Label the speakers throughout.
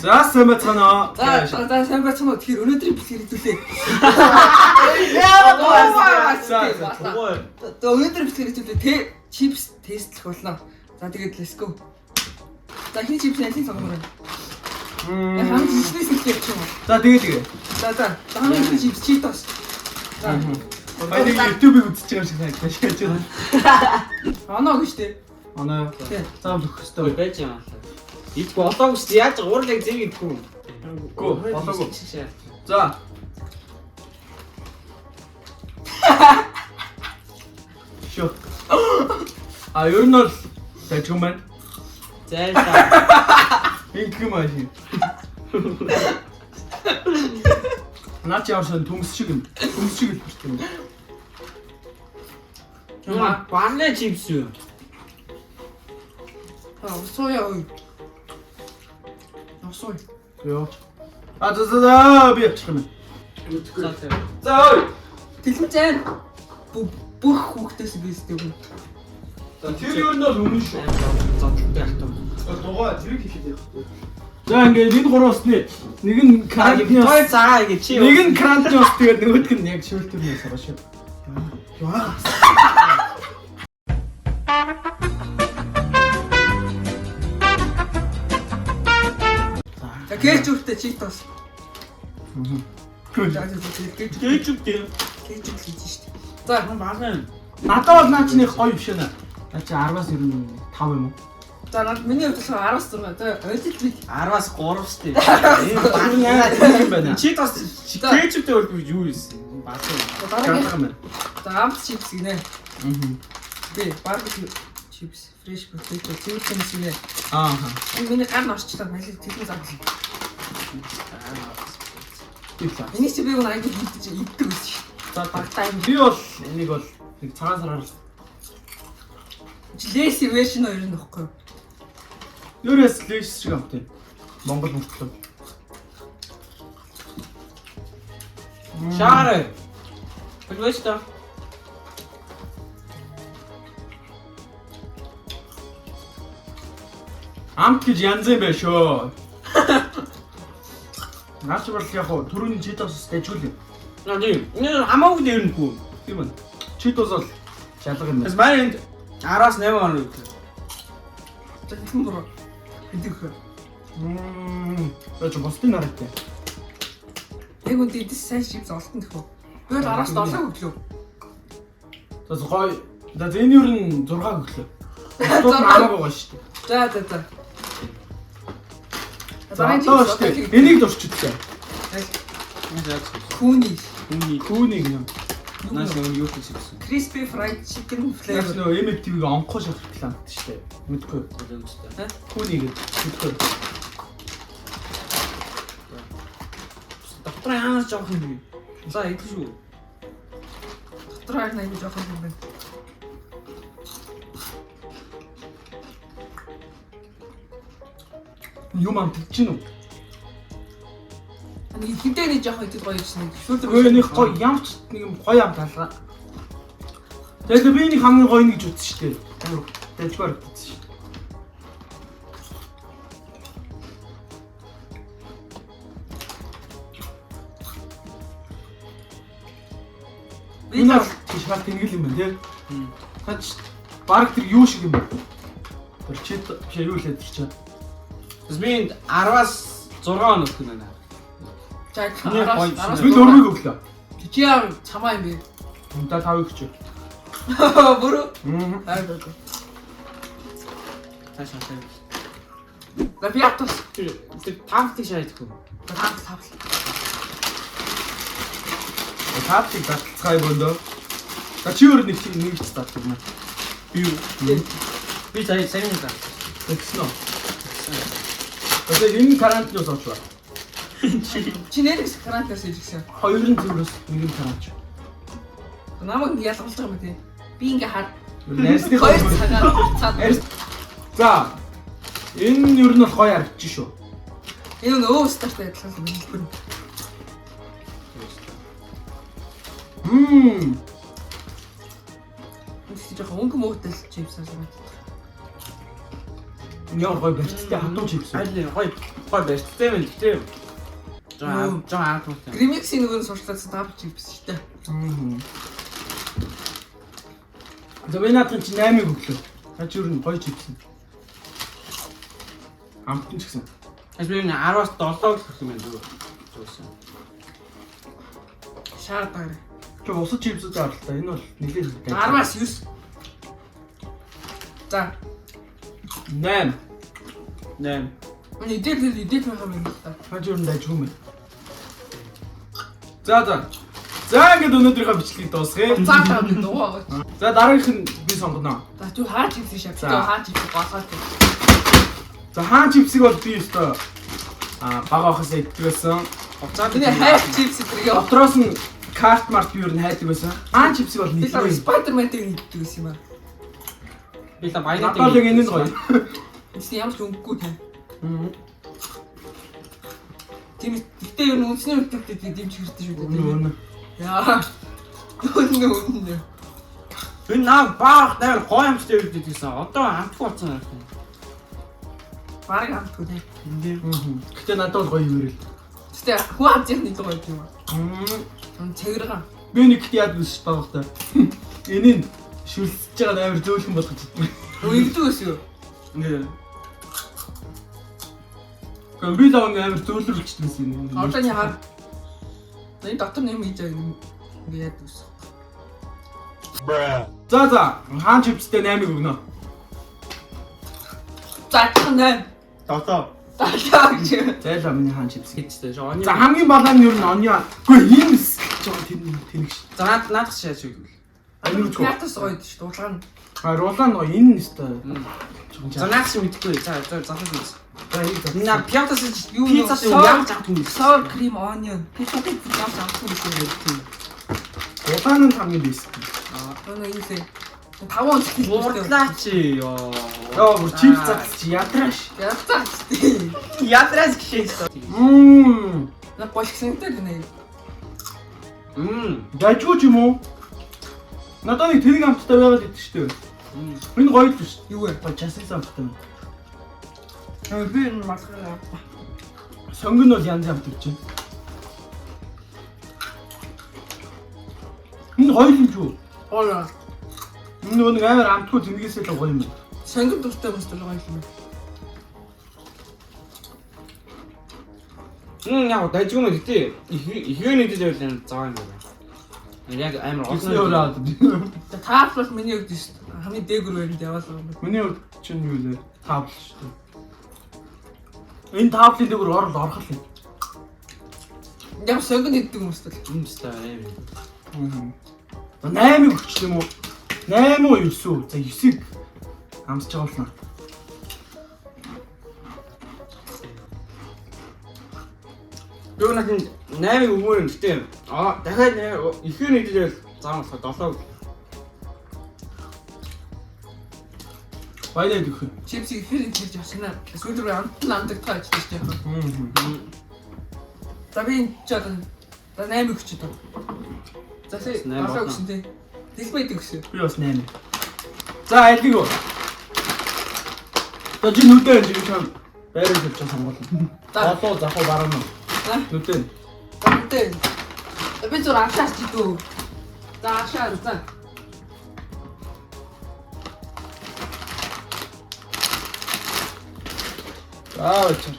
Speaker 1: За, сайн байцгаана уу?
Speaker 2: За за, сайн байцгаана уу. Тэгэхээр өнөөдрийн бичлэг хэдүүлээ.
Speaker 1: За за, тугай.
Speaker 2: За, өнөөдрийн бичлэг хэдүүлээ. Тэ чипс тестлэх болно. За, тэгээд let's go. За, хин чипс алийг сонгох вэ? Яг хамгийн жижигнээс эхлэх юм уу?
Speaker 1: За, тэгээ тэгээ.
Speaker 2: За за. За, хамгийн ихний чипс Cheetos. За.
Speaker 1: Баян нэг YouTube-ыг үзэж байгаа юм шиг санагдаж байна.
Speaker 2: Оноо гэж тэ.
Speaker 1: Оноо.
Speaker 2: Тий.
Speaker 1: Заавал өгөх ёстой.
Speaker 3: Байж юм аа. Идэх болоогүй шүү дээ. Яаж уурлаг зэг идэхгүй.
Speaker 1: Үгүй, болоогүй. За. Шо. А, ер нь бол дажгүй маань.
Speaker 3: Зайлаа.
Speaker 1: Инх юм аа шин. Наач ямарсан төмс шиг юм. Төмс шиг хэлбэртэй юм.
Speaker 3: Юм барны чипс юу?
Speaker 2: А, усуяа ой. Усуй.
Speaker 1: Йоо. А, за за за, би явчих юм.
Speaker 3: За за.
Speaker 1: За ой.
Speaker 2: Тэлмжэн бүх хүүхдээс бийсдэг юм.
Speaker 1: За, тэр ер нь бол үнэн шүү.
Speaker 3: Зодлтой хатав.
Speaker 1: Дугаа тэрийг хэлээд явах. За, ингээд энэ гурван усны нэг нь крантны ус,
Speaker 3: Той цагаа ингэ чи.
Speaker 1: нэг нь крантны ус, тэгээд нөгөөх нь яг шүүлтүрний ус байгаа шүү. Яа.
Speaker 2: За, кетчуптэй Cheetos. За за, кетчуп.
Speaker 3: Кетчуп тийм.
Speaker 2: Кетчуп хийж штэ. За,
Speaker 3: Барны.
Speaker 1: Надад бол наа чи нэг гоё биш ээ. Наа чи 10-аас 95 юм уу?
Speaker 2: За, над миний хувьд болохоор 10-аас 6. За, ойлт би.
Speaker 3: 10-аас 3 шүү дээ. Энэ барны
Speaker 1: Яа, юм байна.
Speaker 3: Чи тас кетчуптэй бол юу юм? Барны.
Speaker 2: За, дараагийн
Speaker 1: Дараагийн юм байна.
Speaker 2: За, амт чипс гинэ. Би barbecue chips, fresh potato, цэвэрлэн гинэ.
Speaker 1: Аа.
Speaker 2: Энэ миний гар орчлоо. Малиг тэлмэн зам.
Speaker 1: Тийм.
Speaker 2: Энийг чи би гоо айгуу идэж иддэг байсан шүү.
Speaker 1: За,
Speaker 2: Багтаа юм.
Speaker 1: би бол энийг бол нэг цагаан сараар
Speaker 2: Чи леси вершн хоёр нь баггүй юу?
Speaker 1: Өөрөөс лэш шиг амт юм. Монгол мөртлөө.
Speaker 3: Шаарэ. Хэлвэж та.
Speaker 1: Амт гэж янз юм байна шүү. Наач бол яг хуу түрүүний Cheetos дайжгүй юм.
Speaker 3: Наа тийм. Энэ хамаагүй дээрнэхгүй.
Speaker 1: Тийм үү? Cheetos бол жалга юм
Speaker 3: Тэс
Speaker 1: байна.
Speaker 3: маань энд 10-аас 8 он өгдөг.
Speaker 2: За, тэлмэн буруу. Идэх хөө.
Speaker 1: Мм. За, чи бусдын нараатай.
Speaker 2: Яг үндэ идэс сайн чипс олтон төхөө. Би бол 10-аас 7 өглөө.
Speaker 1: За, гоё. За, энэ юу н 6 өглөө. Бусдууд нь хамаагүй гоё шүү дээ.
Speaker 2: За за за.
Speaker 1: За, одоо шүү дээ. Энийг дурчидсан.
Speaker 2: Хүүний.
Speaker 3: Үүний
Speaker 1: Хүүнийг нэ.
Speaker 3: наас нэг юу хийсэн гэсэн.
Speaker 2: Crispy fried chicken
Speaker 1: Наач
Speaker 2: flavor.
Speaker 1: нөө MFTV-г онхоо шах рекламд шүү дээ. Мэдгүй.
Speaker 3: Зөвчтэй.
Speaker 1: Хүүнийг мэдгүй.
Speaker 3: Дотор ямар жоох юм бэ? За, идэх шүү.
Speaker 2: Дотор харин аягүй жоохон юм байна.
Speaker 1: Юм амтж гин үү?
Speaker 2: Нэг хинтээ нэг жоохон идэв гоё гэсэн. Шүүлтэр
Speaker 1: Өө, нэг гоё ямар ч нэг юм гоё амт алгаа. Тэгээд би энийг хамгийн гоё нэг гэж үзсэн шүү дээ. Амар дажгаар үзсэн шүү дээ.
Speaker 2: Би
Speaker 1: Энэ бол чи шал тэнгэл юм байна тий. Таач баг тэр юу шиг юм бэ? Тэр чи биш юу лээ тэр чи.
Speaker 3: Тэс би энд 10-аас 6 он өгөх юм байна.
Speaker 2: За,
Speaker 3: Нэг гоё
Speaker 2: 10-аас
Speaker 1: Би дөрвийг өглөө.
Speaker 2: Чи яа чамаа юм бэ?
Speaker 1: Унтаа тавыг өчөө.
Speaker 2: Бүрөө.
Speaker 1: Мм.
Speaker 2: Аа за. за.
Speaker 3: Цааш хашаа.
Speaker 2: За, би атус.
Speaker 3: Тэр тэр тавтыг шаа идэх үү?
Speaker 2: Тав тав.
Speaker 1: Таавтыг задлцгаая бөндөө. За, чи өөр нэг нэг ч задлах юм аа.
Speaker 3: Би юу? Би сая сайн юм да.
Speaker 1: Тэгсэн үү? Одоо энэ карантинаас очлаа.
Speaker 2: Чи нэрээс карантинаас иж гисэн.
Speaker 1: Хоёр нь зүрээс нэг нь каранч.
Speaker 2: Намайг ингэ ялгуулж байгаа юм тий. Би ингэ хар.
Speaker 1: Найсны
Speaker 2: Хоёр цагаан цаад.
Speaker 1: За. Энэ ер нь бол гоё харагдчих шүү.
Speaker 2: Энэ нь өөв старт адилхан юм хэлбэр.
Speaker 1: Мм.
Speaker 2: Энэ жоохон өнгө муутай л чипс санагдав.
Speaker 1: Ямар гоё барьцтай хатуу чипс.
Speaker 3: Аль гоё гоё барьцтай юм л тийм. Жаа жаа амттай.
Speaker 2: Grimix-ийн нөгөө нь сурчлаасан double chips шүү дээ.
Speaker 1: За би наадхан чи 8-ыг өглөө. Наа чи юу н гоё чипс. Амтан ч гэсэн.
Speaker 3: Аж би 10-аас 7 л өгөх юм байна зүгээр. Зүүсэн.
Speaker 2: Шаар даарай.
Speaker 1: Чи бусад чипсүүд авалтаа. Энэ бол нэлээд
Speaker 2: 10-аас 9. За,
Speaker 1: 8.
Speaker 3: 8.
Speaker 2: энэ идэл идэл байх юм л та.
Speaker 1: Наа чи юу н дайжгүй юм. За за. За ингээд өнөөдрийнхөө бичлэгийг дуусгая.
Speaker 2: За та би дугаа.
Speaker 1: За дараагийнх нь би сонгоно.
Speaker 2: За чи хаа чипс шав.
Speaker 1: За.
Speaker 2: Чи хаа чипс голоод.
Speaker 1: За хаан чипсийг бол би өстой а бага байхасаа иддэг байсан.
Speaker 3: Хуцаад
Speaker 2: Миний хайр чипс зэрэг яа.
Speaker 1: Дотроос нь карт март би юу н хайдаг байсан. Хаан чипсийг бол
Speaker 2: Би л
Speaker 1: нэлээд
Speaker 2: Spider-Man-тэй иддэг байсан юм аа.
Speaker 3: Би л баянаа
Speaker 1: Надад л яг энэ нь гоё.
Speaker 2: Эцний ямар ч өнгөгүй тийм. Тийм гэхдээ ер нь үндэсний өвдөлтөд дэмж хэрэгтэй шүү дээ.
Speaker 1: Үнэ.
Speaker 2: Яа. Үнэ үнэ.
Speaker 3: Энэ наа баах амар гоё амттай өгдөг гэсэн. Одоо амтгүй болсон юм.
Speaker 2: Бараг амтгүй тийм.
Speaker 1: Гэтэ надад бол гоё юм ирэл.
Speaker 2: Гэтэ хүн амтных нь илүү гоё юм аа. Цэгэргэн.
Speaker 1: Би нэг ихтэй яад биш байгаа та. Энийг шүлсэж байгаа амар зөөлхөн болгож иддэг.
Speaker 2: Өвдөг байсан юу?
Speaker 3: Нэ.
Speaker 1: Гэхдээ би л амар зөөлрүүлчихдэг байсан юм.
Speaker 2: Одоо ни хар. Энэ дотор нэм хийж байгаа юм. Ингээ яад байсан.
Speaker 1: За за, хаан чипстэй 8-ыг өгнө.
Speaker 2: За 8.
Speaker 3: 7.
Speaker 2: 7 гэж.
Speaker 1: Зайлаа миний хаан чипс.
Speaker 3: Хэвчтэй. Оны.
Speaker 1: За хамгийн балаа нь ер нь оньё. Үгүй ийм л жоо тэр тэнэг ш.
Speaker 3: За наад наад шааж өгвөл.
Speaker 1: Аюул үгүй.
Speaker 2: Ятас гоё шүү дээ. Улгаан.
Speaker 1: А рулаа нөгөө энэ нь өстой.
Speaker 3: За наад чи мэдэхгүй. За за залуу үз.
Speaker 1: За энэ за.
Speaker 3: На пиатас
Speaker 2: Юу
Speaker 3: пиццас
Speaker 2: нөө,
Speaker 3: ямар ч амт юм.
Speaker 2: Sour cream onion. Пиццад ямар ч амтгүй байсан юм тийм.
Speaker 1: Улаан нь хамгийн бэст.
Speaker 2: Өнөө юу лээ. 5 онц хэлсэн.
Speaker 3: Уурлаа чи ёо.
Speaker 1: Яа бүр чипс зад чи ядрааш.
Speaker 2: Ятас тийм.
Speaker 3: Ядраас гişээ.
Speaker 1: Мм.
Speaker 2: На голхсантай л нэ.
Speaker 3: Мм.
Speaker 1: Дажгүй ч юм уу? Надад нэг тэрэг амттай байгаад идэв шүү дээ. Энэ гоё л биш.
Speaker 2: Юу вэ?
Speaker 1: Ба часис амттай юм.
Speaker 2: Би энэ малгай.
Speaker 1: Сонгон бол янз амт гэж байна. Энэ гоё юм шүү.
Speaker 2: Гоё.
Speaker 1: Энэ нөгөө нэг амар амтгүй тэнгээсээ л гоё юм.
Speaker 2: Сонгон дуртай хүмүүс л гоё юм.
Speaker 3: Мм яг дажгүй юм гэтээ ихээр нэгдэж байвал энэ заа юм байна. Яг амар
Speaker 1: Гэсний өрөө.
Speaker 2: За таал бол миний хувьд шүү дээ. Хамгийн дээгүр баринд яваал юм.
Speaker 1: Миний хувьд чинь юу лээ? Таавл шүү дээ. Энэ таавлын дээгүр орол орох л юм.
Speaker 2: Яг сонгон иддэг хүмүүс л.
Speaker 3: Юм өстой аим.
Speaker 1: За 8-ыг өгчих юм уу? 8 уу 9 үү? За 9-ыг амсч байгаа болно.
Speaker 3: Би өнөөдөр 8-ыг өгмөр юм гэтээ. Аа дахиад ихээр нэгдэж байвал заа болохоор 7.
Speaker 1: Баялаа өгөх юм.
Speaker 2: Чипсийг ихээр идэж явснаа. Сүүл рүү амт нь амтагдгаа гэж шүү дээ. За би энэ ч одоо за 8 өгч одоо. За сая
Speaker 3: 8
Speaker 2: 7
Speaker 3: болно.
Speaker 2: өгсөн тий. Дэлбэд өгсөн.
Speaker 1: Би бас 8. За айлыг үү. За чи нүдэ энэ чам байраа тавьж сонгоолно.
Speaker 2: За.
Speaker 1: Болоо зах уу баруун уу?
Speaker 2: За
Speaker 1: Нүдэ.
Speaker 2: за нүдэ. За би зүр авшаач идүү. За авшаа за.
Speaker 1: За очир.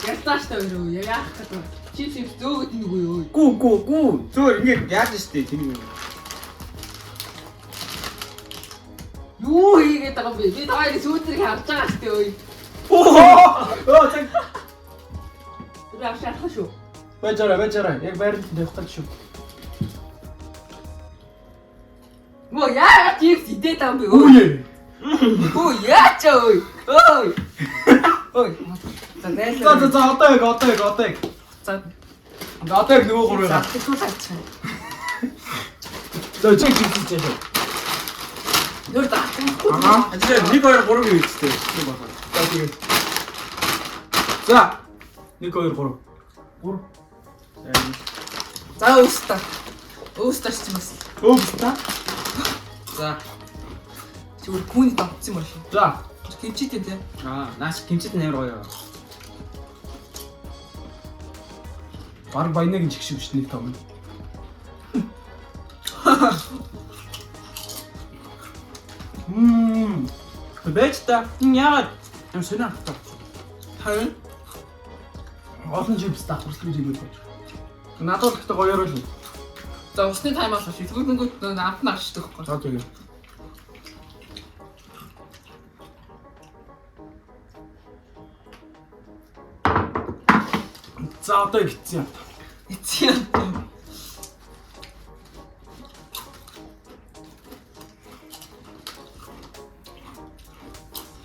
Speaker 2: Ялцааш та өрөө. Яг яах гэдэг. Чипс чипс зөөгд нүгөө юу.
Speaker 3: Гүү гүү гүү. Зүгээр ингээд яаж штэ тийм юм.
Speaker 2: Юу хийгээд байгаа юм бэ? Би та хоёрын сүүтрийг харж байгаа штэ ой.
Speaker 1: Оо цаг.
Speaker 2: Би авшаах шүү.
Speaker 1: Баяжаарай, баяжаарай. Яг байранд тавих гал шүү.
Speaker 2: Мөө яа чипс идээд байгаа юм бэ?
Speaker 1: Үгүй ээ.
Speaker 2: Өө яач ой. Ой. Ой. За найлаа.
Speaker 1: За за за одоо яг одоо яг одоо яг.
Speaker 2: За
Speaker 1: Одоо яг нөгөө гурвыг.
Speaker 2: за тэгвэл авчих.
Speaker 1: За чи чипс хийж яах.
Speaker 2: Нөр даахгүй.
Speaker 1: Аха.
Speaker 3: Тэгэхээр 1 2 3 юу штэ. Тийм байна.
Speaker 1: За тэгээд. За 1 2 3. 3.
Speaker 2: За өөстө. Өөстө ч юм бас.
Speaker 1: Өөс та.
Speaker 3: За.
Speaker 2: Зүгээр гүний давтсан юм шиг.
Speaker 1: За.
Speaker 2: Кимчитэй тий.
Speaker 3: Аа, нааш кимчит амар гоё.
Speaker 1: Бараг баянаг нь чигш биш нэг том. Мм.
Speaker 3: Бэж та. Энэ яагаад юм сонио амттай.
Speaker 2: Харин
Speaker 1: Олон чипс давхарлаж игээд байж. Надад л гэхдээ гоёор л.
Speaker 2: за усны тайм аа шиг. Тэгвэл нүгүүд амт нь арчдаг байхгүй.
Speaker 1: За тэгээ. За одоо ихсэн юм.
Speaker 2: Эцэг юм.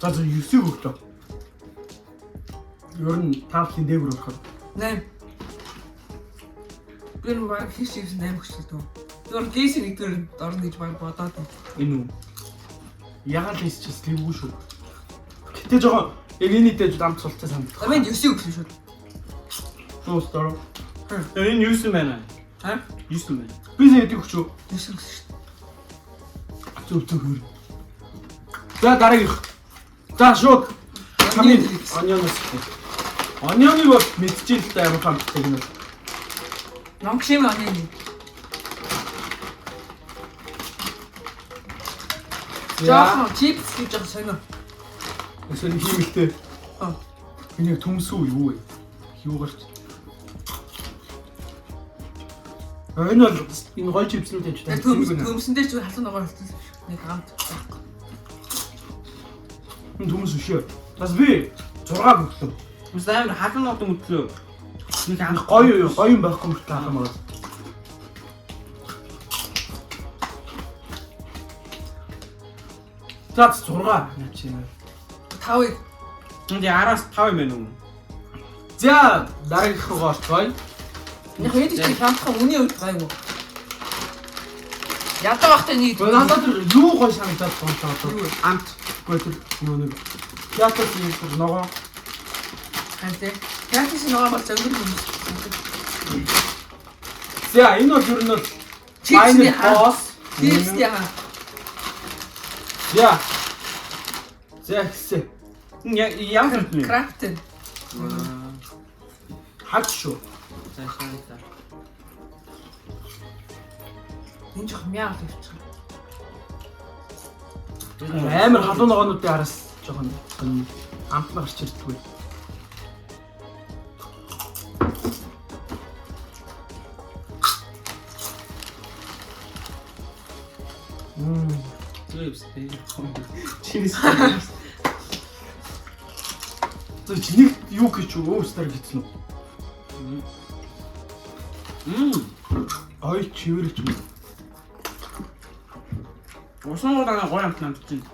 Speaker 1: За за 9-ийг өглөө. Ер нь таавлын дээгүүр ороход
Speaker 2: 8. Би нэг баг хийш хийсэн 8 өгчлээ дөө. Тэр лээс нэгдүгээр орно гэж баг бодоод байна.
Speaker 1: энэ үү? Ягаан лис ч бас лэвгүй шүү. Гэтэ жоохон яг энэ идэж амт сулцаа санагдах.
Speaker 2: За мен 9-ийг өгсөн шүү.
Speaker 1: Суустаар.
Speaker 3: Энэ юу юм байна?
Speaker 2: Аа?
Speaker 3: 9 юм байна.
Speaker 1: Би сая идэг өгч үү?
Speaker 2: 9 өгсөн шүү.
Speaker 1: Зөв зөв хөр. За дараагийнх. За шууд хамгийн онионос. Онионыг бол мэдчихээн л да ямар хамттай юм.
Speaker 2: Нонгшим оны.
Speaker 1: За
Speaker 2: Жохон чипс гэж жохон сонио.
Speaker 1: өсөр хиймэлтэй.
Speaker 2: Аа.
Speaker 1: Энэ яг төмсүү юу вэ? Юу гарч. Энэ бол энэ гоё чипснүүд яаж
Speaker 2: Тэгээ төмс төмсөн дээр ч халуун ногоон болчихсон юм шиг. Нэг амт байхгүй.
Speaker 1: Энэ төмс өшөө. Бас би 6 өглөө.
Speaker 3: Мэс амар халуун ногдон мөтлөө. Нэг амт
Speaker 1: Гоё юу? Гоё юм байхгүй мөртлөө халуун байгаа. За 6 навч юм.
Speaker 2: 5-ыг
Speaker 3: Энд 10-аас 5 юм байна уу?
Speaker 1: За дараагийнх руу орцгоё.
Speaker 2: Яг энэ чинь хамтхан үний үед гайгүй. Ядаа бахтай нэг
Speaker 1: Гэхдээ надад тэр юу гоё санагдаад байгаа юм шиг одоо.
Speaker 2: Юу вэ?
Speaker 3: Амт.
Speaker 1: Үгүй тэр нөгөө нэг театр юм шиг ногоо.
Speaker 2: Харин тий. Театрын ногоон бол зөнгөр хүмүүс.
Speaker 1: За энэ бол ер нь бол
Speaker 2: Чипсний
Speaker 1: final
Speaker 2: хаа.
Speaker 1: boss.
Speaker 2: Чипсний хаа.
Speaker 1: За. За гэсэн.
Speaker 3: Энэ ямар амт юм?
Speaker 2: Крафтен.
Speaker 1: Хад шүү.
Speaker 3: За шаа.
Speaker 2: Энэ жоох мяа л явчих.
Speaker 1: Амар халуун ногоонуудын араас жоохон амт нь гарч ирдэггүй.
Speaker 3: Чипс тий. Чипс.
Speaker 1: За чиний юу гэж юу өөстөр гэсэн үү?
Speaker 3: Мм.
Speaker 1: Ой чивэрч юм.
Speaker 3: Усан гоо гоё амт амт чинь.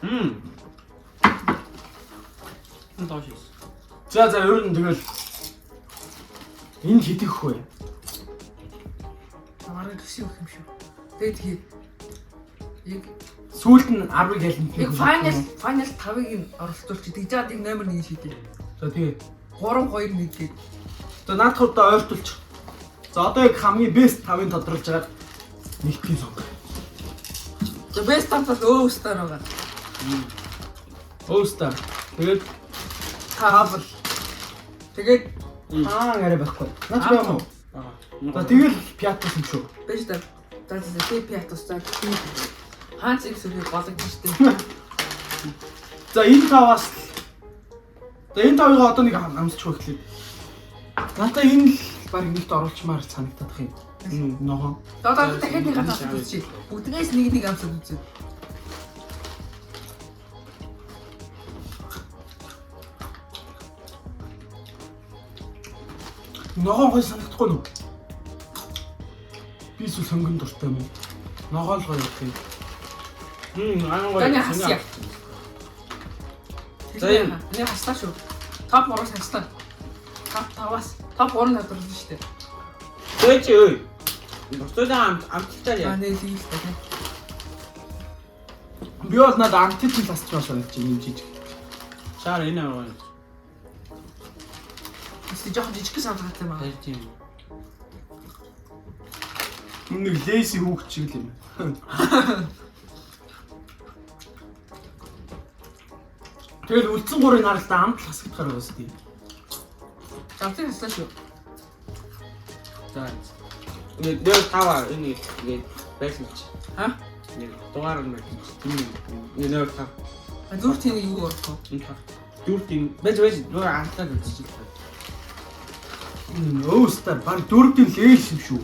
Speaker 3: Мм. Энэ доош.
Speaker 1: За за ер нь тэгэл энэ хитэх вэ?
Speaker 2: Бараг төсөв өгөх юм шүү. Тэгээд тэгээд яг
Speaker 1: Сүүлд нь 10-ыг ялна.
Speaker 2: яг final final 5-ыг нь оролцуулчих. Тэгж жаад яг номер 1 шийдээ.
Speaker 1: За тэгээ.
Speaker 2: 3 2 1 гээд.
Speaker 1: За наадах удаа ойртуулчих. За одоо яг хамгийн best 5-ыг тодруулж байгаа нэгтгийн сонго.
Speaker 2: За best 5 бол өө star байгаа.
Speaker 1: Өөстөр. Тэгээд
Speaker 2: Таавал. Тэгээд
Speaker 1: хаан арай байхгүй. Наач байх юм уу?
Speaker 3: Аа.
Speaker 1: За тэгэл Piatos юм шүү.
Speaker 2: байж та. За за за Piatos за. Хаанч их сүрхий гологдсон шүү дээ.
Speaker 1: За энэ таваас За энэ тавыг одоо нэг амсчих эхлэв. Надаа энэ л баг нэгт оруулчмаар санагдах юм. Ногоон.
Speaker 2: Одоо дахиад нэг амсаад үзье. Бүгднээс нэг нэг амсаад үзье.
Speaker 1: Ногоон гоё санагдахгүй нү? Би эсвэл сонгон дуртай юм уу? Ногоон л гоё юм.
Speaker 3: Мм, гоё.
Speaker 2: Таны хасъя.
Speaker 3: За, энэ-
Speaker 2: Энэ хаслаа шүү. Топ 3-аас хаслаа. Топ 5-аас топ 3 тодорлоо шүү дээ.
Speaker 3: Тэ чи ой. Бусдаа амт амттай
Speaker 2: Аа
Speaker 3: яа.
Speaker 2: нэг л л та.
Speaker 1: Би бол надад амтчин ласчмаар санагдаж байна юм жижиг.
Speaker 3: Шаар энэ амар гоё.
Speaker 2: Эсвэл жоохон жижиг санагдах юм аа.
Speaker 3: Тэр тийм.
Speaker 1: Нэг лейси хүүхд шиг л юм. Тэгэл үлдсэн гурыг харалтаа амт л хасагдахаар байгаа сте.
Speaker 2: Замцыг хаслаа шүү.
Speaker 3: За. Нэг дээр тава энэ ингээд байрлуулж.
Speaker 2: Ха?
Speaker 3: Нэг дугаар нь байрлуулж. Энэ нөр тав.
Speaker 2: А зүрх тэнийг юу орох вэ?
Speaker 3: Энэ тав. Дүүрт юм. Байж байж дугаар алдлаа үзчихлээ.
Speaker 1: Өөстөр баг дөрөвдийн лейс юм шүү.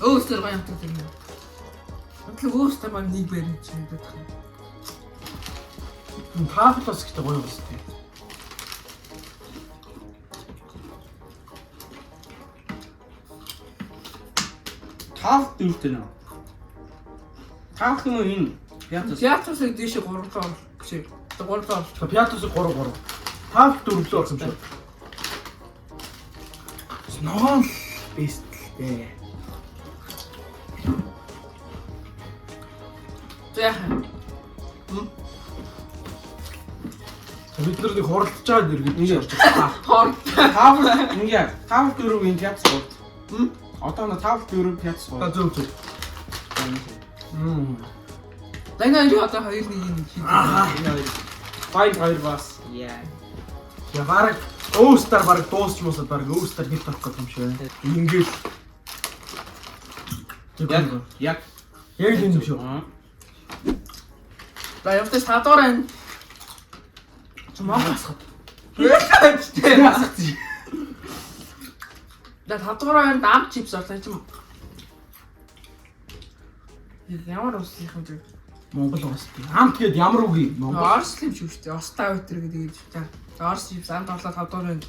Speaker 2: Өөстөр гоё амттай юм. Амтлаг өөстөр маань нэг барин чи надад тах.
Speaker 1: Таахлаас ихтэй гоё бас тийм.
Speaker 3: Тав дүүрт нэ. Тав юм уу энэ? Пятас.
Speaker 2: Театрсыг дээшээ 3 лоо биш ээ. 3 лоо.
Speaker 1: Пятус 3 3. Таах дөрөвлөө болсон юм шүү. Ногоон бест л дээ.
Speaker 2: За яах юм?
Speaker 1: Бид нар нэг хуралдаж байгаа нэр гэж орж байгаа.
Speaker 2: Хор.
Speaker 3: Тав ингээ тав дөрөв энэ пятас гурав. Одоо на тав дөрөв пятас
Speaker 1: За
Speaker 3: гурав.
Speaker 1: зөв зөв.
Speaker 2: За энэ хоёрыг одоо 2 1 нэг шийдэх.
Speaker 1: Аа.
Speaker 3: Энэ хоёр. Файн хоёр бас. Яа.
Speaker 1: Я баг өөстөр баг дуусч муусаад баг өөстөр хэл тарах гэдэг юм шиг байна. Ингээл.
Speaker 3: Яг яг
Speaker 1: Яг л энэ юм шүү.
Speaker 2: За явтаа 5 дугаар байна.
Speaker 1: Чам асхад.
Speaker 2: Тэ.
Speaker 1: Асхад.
Speaker 2: За 5 дугаар байна ам чипс орлоо чим. Ямар ус юм бэ?
Speaker 1: Монгол ус тийм. Амт гээд ямар үг юм? Монгол.
Speaker 2: Орос юм шиг шүү дээ. Оростай өтер гэдэг гэж. За Орос чипс амт орлоо 5 дугаар байна.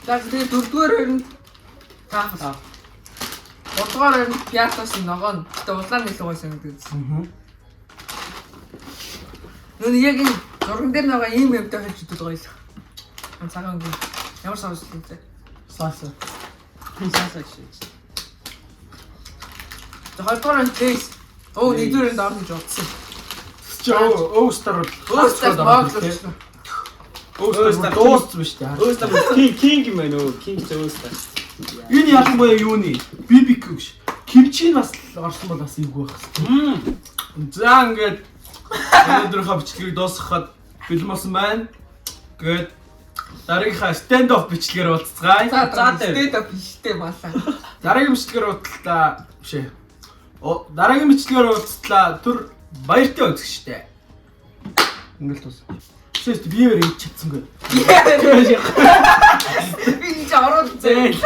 Speaker 2: За тэгээ 4 дугаар байна. Таах. 3 дугаар байна. Пятас ногоон. Гэтэ улаан илүү гоё санагдав.
Speaker 1: Аа.
Speaker 2: Нөө яг энэ зурган дээр байгаа ийм юмтай хольж идэл гоё л. Ам цагаан өнгө. Ямар соус юм бэ?
Speaker 1: Салса.
Speaker 3: Салса шээ.
Speaker 2: За 2 дугаар нь чейз. Оо нэгдүгээр нь орно гэж бодсон.
Speaker 1: Чи өөстөр бол
Speaker 2: Өөстөр боглоо.
Speaker 1: Өөстөр дууссан ба шүү дээ.
Speaker 3: Өөстөр кинг кинг юм байна өө. Кинг ч өөстөр.
Speaker 1: Энэ ялангуяа юуны? BBQ гэж. Кимчи нь бас л орсон бол бас эвгүй байх хэвээр. За ингээд өнөөдрийнхөө бичлэгийг дуусгахад бэлэн болсон байна. Тэгээд дараагийнхаа stand off бичлэгээр уулзцгаая.
Speaker 2: За
Speaker 3: За,
Speaker 2: за up биштэй малаа.
Speaker 1: Дараагийн бичлэгээр уулзлаа. Биш ээ. О дараагийн бичлэгээр уулзлаа. Түр баяртай үзэгчтэй. Ингээл дуус. Биш ээ биеэр хийж чадсангүй.
Speaker 2: Би энэ чи ороод зэ.
Speaker 1: Зээл.